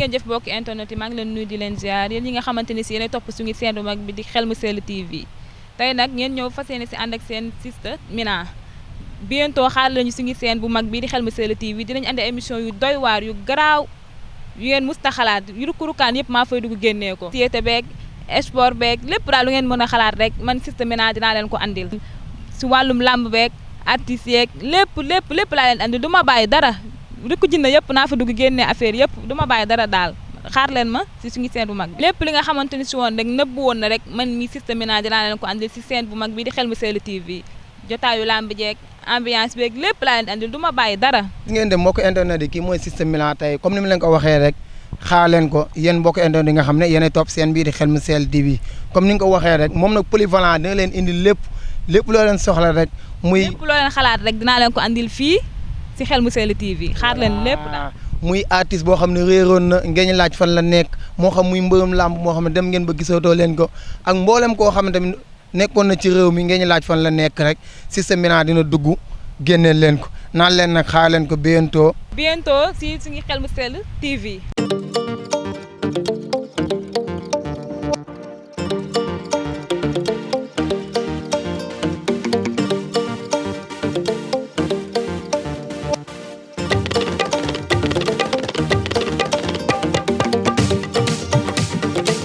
ngeen jëf mbokki internet yi maa ngi leen nuyu di leen ziar yéen ñi nga xamante ni si yéenay topp suñu seen bu mag bi di Xel mu Sell TV tey nag ngeen ñëw fas yéene si ànd ak seen siste Mina bientôt xaar lañu suñu seen bu mag bi di Xel mu Sell TV dinañ andi émission yu doy waar yu garaaw yu ngeen musta xalaat yu rukurukaan yëpp maa fay dugg génnee ko société beeg sport beeg lépp daal lu ngeen mën a xalaat rek man siste Mina dinaa leen ko andil si wàllum làmb beeg artistes yeeg lépp laa leen andil du ma bàyyi dara rikku jinne yëpp naa fa dugg génnee affaire yëpp du ma bàyyi dara daal xaar leen ma si suñu seen bu mag bi lépp li nga xamante ni si woon rek nëbb woon na rek man mi siste Mina dinaa leen ko andil si seen bu mag bi di Xel mu Sell TV jotaayu làmb jeeg ambiance beeg lépp laa leen andil du ma bàyyi dara. gis ngeen de mbokk internet yi kii mooy siste Mina tey comme ni mu leen ko waxee rek xaar leen ko yéen mbokk internet yi nga xam ne yéenay topp seen bii di Xel mu Sell TV comme ni nga ko waxee rek moom nag polyvalent dina leen indi lépp loo leen soxla rek muy lépp loo leen xalaat rek dinaa leen ko andil fii si Xel mu Sell TV xaar leen lépp daal. muy artiste boo xam ne réeroon na ngeen laaj fan la nekk moo xam muy mbërëm làmb moo xam ne dem ngeen ba gisatoo leen ko ak mboolem koo xam ne tamit nekkoon na ci réew mi ngeen laaj fan la nekk rek siste Mina dina dugg génneel leen ko naan leen nag xaar leen ko bientôt si suñu Xel mu Sell TV.